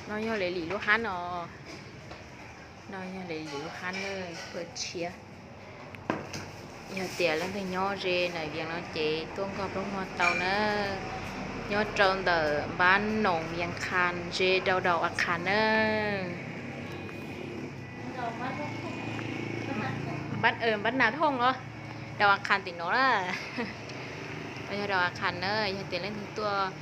No yog Lis Lis lub hab no. No yog Lis Lis lub hab na, pawg tshiab. Yog tias leej twg nyob ze Nais Vias no ces tuaj nkag plaub muag tau na. Nyob rau ntawm npab Noos Vias Khas ze rau Dau A Khas na. Npab Nas Thooj os, Dau A Khas tim no na. Yog Dau A Khas na, yog tias leej twg tuaj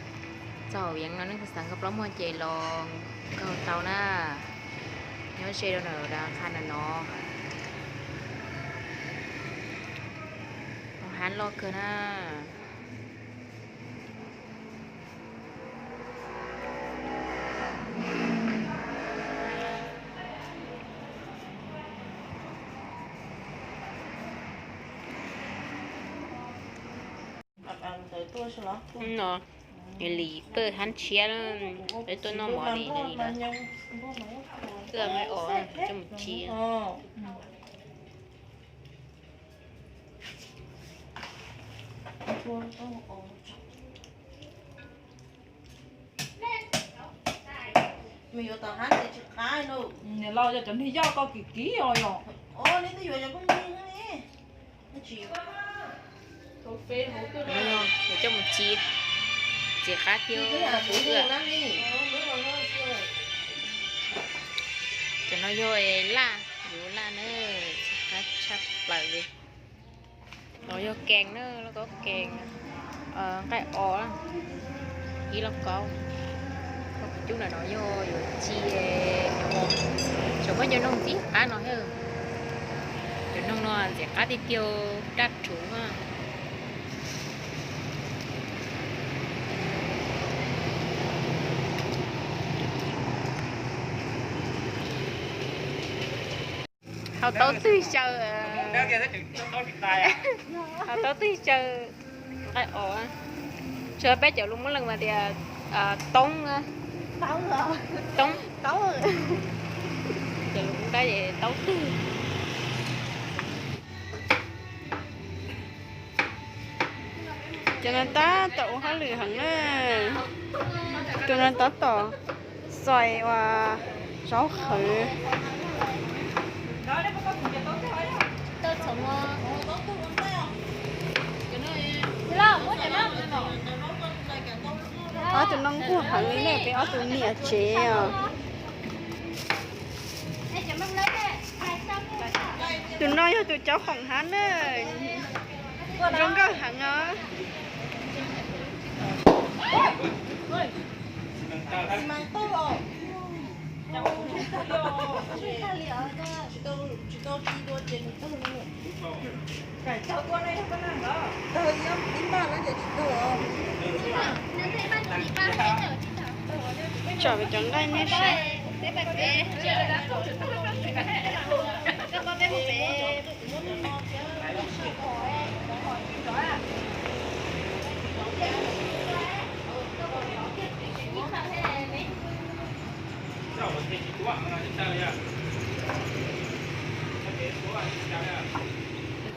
txog Vias no leej twg xav nkag plaub muag ces los nkag tau na. Nyob ze rau ntawm Dau A Khas na no. Hab loj kawg na. No, Lis Lis pawg hab tshiab, peb tuaj noj mov li no li na. Wb muab os coj mus ci. Niam laus, yog cov niag yoj koj kim kim os yom. Yuav coj mus ci, ntxim qab thiab. Cov no yog laj, yuav laj na, ntxim qab tshaj plaws li. No yog kees na, lauj kaub kees, nqaij os, ib lauj kaub. Cub ntawm no yog yuav ci, tsuas muab cov noog ntxim qab no thiab. Cov noog no ntxim qab tiag tiag, daj rhuv na. Hau tau twg xyaw, hau tau twg xyaw nqaij os. Tsuas peb cov lus Moob Leeg mas tias toob, toob, cov lus Moob Dab es toob twg. Cov no tab tom ua hauj lwm heev na. Tus no tab tom xais uas zaub qhwv. Ob tug no nquag heev li ne, peb ob tug niam tsev os. Tus no yog tus caub qoom hab na, zoo nkauj heev os. Tsom cov nqaij nej saib.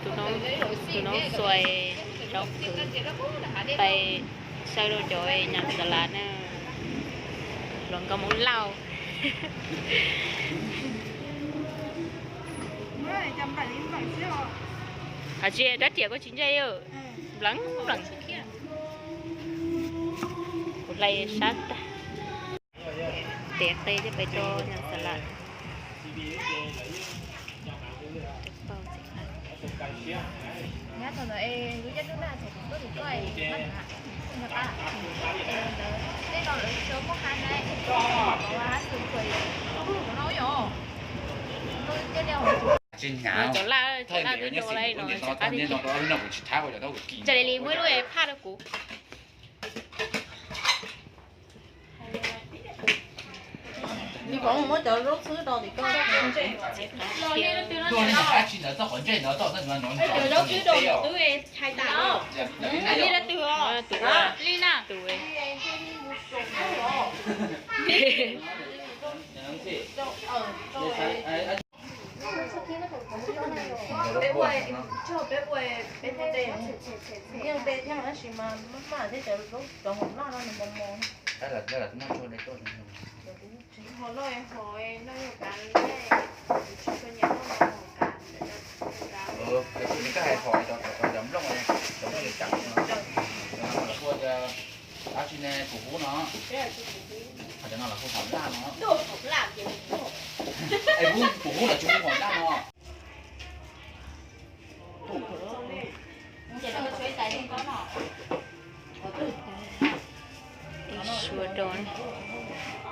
Tus no xuas rau pais xyaw rau cov nyam xas las na, hluas nkauj Hmoob Lauj. Hais tsis rab riam koj tsis ntse, npleev npleev. Kuv hlais sab tag. Ntev qe thiab pais rau nyam xas las. Cov laj, cov laj twb nrau lawm no, ntxim qab tiag tiag. Cas li li muab ib lub phaj rau kuv. Li pov muab cov zaub xwb rau tim koj. Cov zaub xwb rau tim twb hais tas. Li rau twg os? Li na. Peb ua, peb ua, peb ua, yeej peb thiab mas tab sis mas maj maj thiab cov zaub cov hauv laj no nws mos mos. Noj hov, noj kav, kuv tsis tshua nyiam noj hov kav. Nws koj hais hov cov, cov nplooj, cov nplooj ceev no, cov no lawv hu ua dab tsi ne, kuv hub no. Cov no lawv hu hov laj no. Es hub, kuv hub lawv tsis hu hov laj no.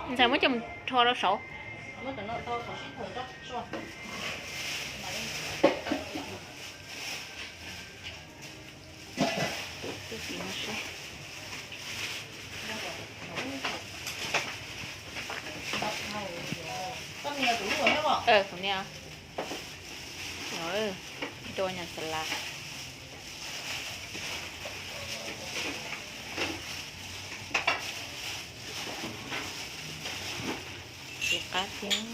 Ntxhais muab coj mus rho rau saud. Kuv nias, rau nyuag xas las. Tsis qab thiab.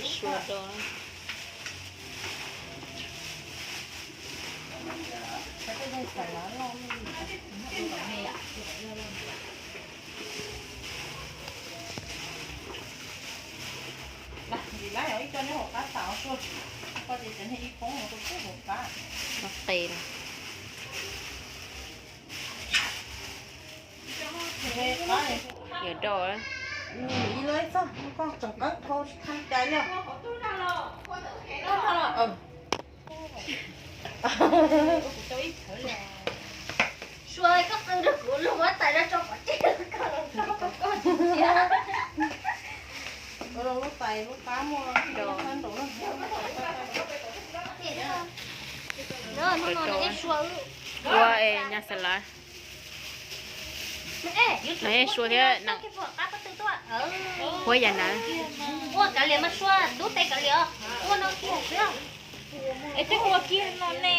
Sua do. Ib co nyob hauv qab xav ua, koj ces cov niag ib poob ua rau pub hauv qab. Qe. Yuav do. Ib lub txog koj tseem qeeb dhau tsis tau cai li. Sua, koj qw rau kuv lub huab tais no tso pov tseg, koj los tso kom koj cia. Lub tais lub qab muaj. Ua es nyuag xas las. Sua thiab na. Huab ya na. Ua kav liam mas Sua, dub tes kav liam. Ua no kiag xwb. Es twb ua kiag no ne.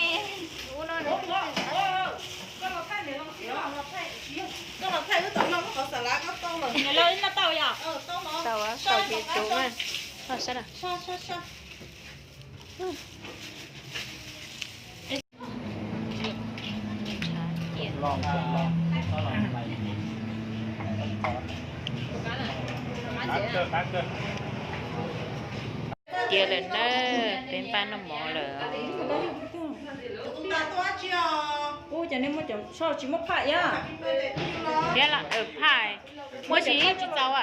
Koj los thaij wb tom no muab qhov xas las koj tau lawm. Nws los ib no tau yom? Tau, tau ces tsum na. Saib na. Tiav lawm na, peb npaj noj mov lawm. Ub, cas nej muab cov soj tsis muab phaj iab? Thiab phaj, muab tsis tsis txaus a.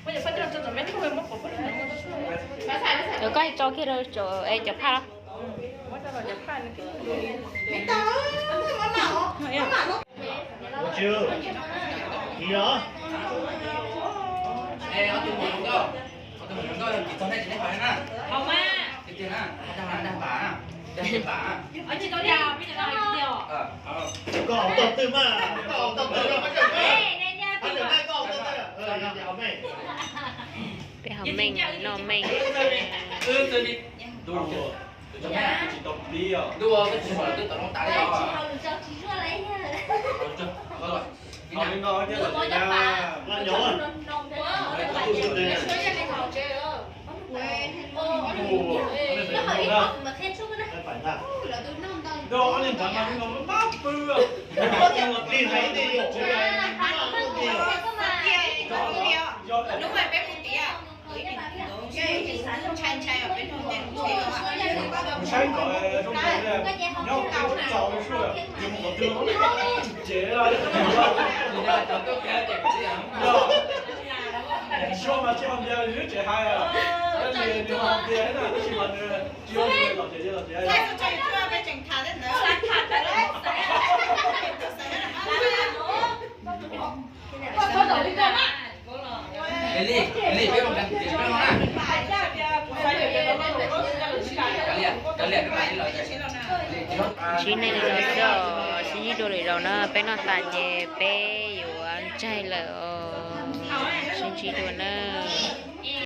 Koj tso kiag rau cov phaj los. Peb haus meej, noj meej. Sib neej li no xwb os, sib ntsib dua lwm zaus na, peb noj tas ces peb yuav ntsaig lawm os, sib ntsib dua na.